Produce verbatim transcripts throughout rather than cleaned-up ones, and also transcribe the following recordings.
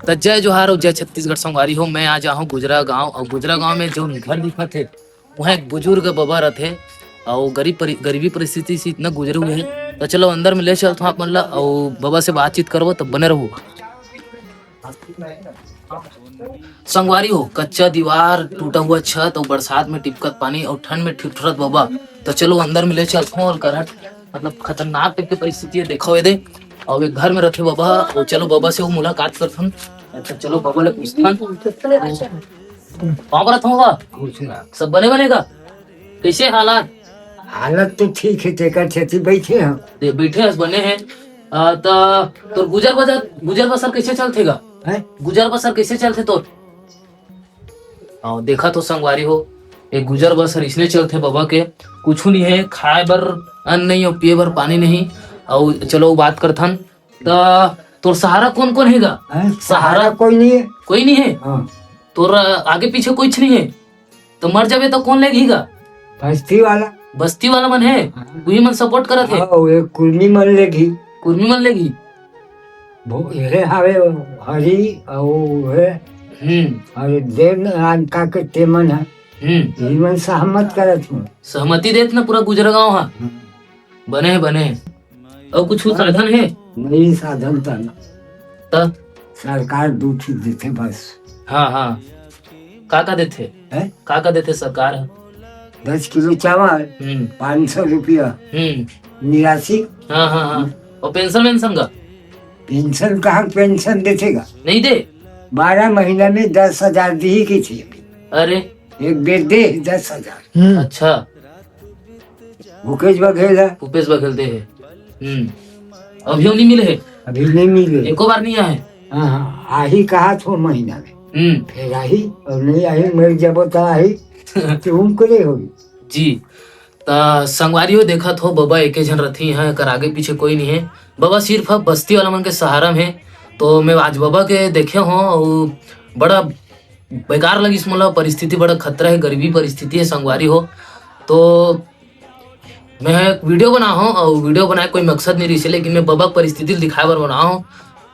त जय जोहार अउ जय छत्तीसगढ़ संगवारी हो। मैं आज आहूँ गुजरा गांव, अउ गुजरा गांव में जो घर दिखत हे, वहाँ एक बुजुर्ग बबा रथे, अउ गरीब परि-, गरीबी परिस्थिति से इतना गुजरे हुए हे। त चलो अंदर में ले चलथों आप मन ला, अउ बबा से बातचीत करबो, त बने रहू। संगवारी हो, कच्चा दीवार, टूटा हुआ छत अउ बरसात में टिपकत पानी अउ ठंड में ठिठुरत बबा। त चलो अंदर में ले चलथों अउ करहट, मतलब खतरनाक टाइप के परिस्थिति हे, देखो ये दे। अउ एक घर में रथे बबा, अउ चलो बबा से वो मुलाकात करथन। अच्छा चलो बबा ले पूछथन। पाँव परत हूँ बा। कुछ ना। सब बने बने का? कैसे हालात? हालत तो ठीक हे, तेकर सेती बैठे हन। दे, बैठे हस, बने हे। आ, त तोर गुजर बजर, गुजर बसर कैसे चलथे गा? हैं? गुजर बसर कैसे चलथे तोर? आओ, देखा तो संगवारी हो, एक गुजर बसर इसने चलथे बबा के। कुछ नहीं हे, खाए बर अन्न नहीं अउ पिए बर पानी नहीं। अउ चलो बात करथन। त तोर सहारा कौन कौन हे गा? हैं? सहारा? सहारा कोई नहीं हे। कोई नहीं हे? हाँ। तोर आगे पीछे कुछ नहीं हे? त मर जाबे त कौन लेगही गा? बस्ती वाला। बस्ती वाला मन हे? हाँ। उही मन support करत हे? हाँ, वो एक कुर्मी मन लेगही। कुर्मी मन लेगही? वो ये हावे हरी, अउ वो हे, हम्म। अउ देव नारायण का के ते मन हे। हम्म। ये मन सहमत करत हूँ। सहमति देत ना पूरा गुजरा गांव हा। हम्म। बने हे, बने हे। अउ कुछ साधन हे? नहीं, साधन त ना। त? सरकार दू चीज देथे बस। हाँ, हाँ। का का देथे? हैं? का का देथे सरकार ह? दस किलो चावल, हम्म। पाँच सौ रुपया हम्म। निराशी। हाँ, हाँ, हाँ। अउ पेंशन वेंशन का? पेंशन कहाँ पेंशन देथे गा? नहीं दे? बारह महीना में दस हजार दिही कथे। अरे। एक बेर दे हे दस हजार। हम्म। अच्छा। भूपेश बघेल हे। भूपेश बघेल दे हे। हम्म। अभी नहीं मिले हे? अभी नहीं मिले। एको बार नहीं आए? हाँ, हाँ, आही कहा थो महीना में। हम्म। फिर आही, अउ नहीं आही, मर जाबो त आही। त उनकरे होही। जी। त संगवारी हो, देखत हो, बबा एके झन रथी हे, एकर आगे पीछे कोई नहीं हे। बबा सिर्फ अब बस्ती वाला मन के सहारा में हे। तो मैं आज बबा के देखे हो, अउ बड़ा बेकार लगिस मोला, परिस्थिति बड़ा खतरा हे, गरीबी परिस्थिति हे संगवारी हो। तो मैं एक video बनाहूँ, अउ video बनाए कोई मकसद नहीं रहिसे, लेकिन मैं बबा के परिस्थिति ल दिखाए बर बनाहूँ।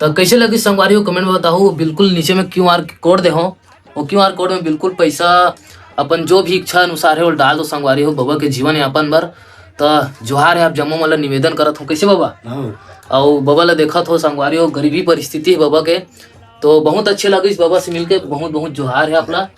त कैसे लगिस संगवारी हो, comment में बताहू। बिल्कुल नीचे में QR code दे हो, वो QR code में बिल्कुल पैसा अपन जो भी इच्छा अनुसार हे, वो डाल दो संगवारी हो, बबा के जीवन यापन बर। त जोहार हे, आप जम्मो मन ला निवेदन करत हूँ। कैसे बबा? हाँ। अउ बबा ला देखत हो संगवारी हो, गरीबी परिस्थिति हे बबा के, तो बहुत अच्छे लगिस बबा से मिलके। बहुत बहुत जोहार हे आप ला।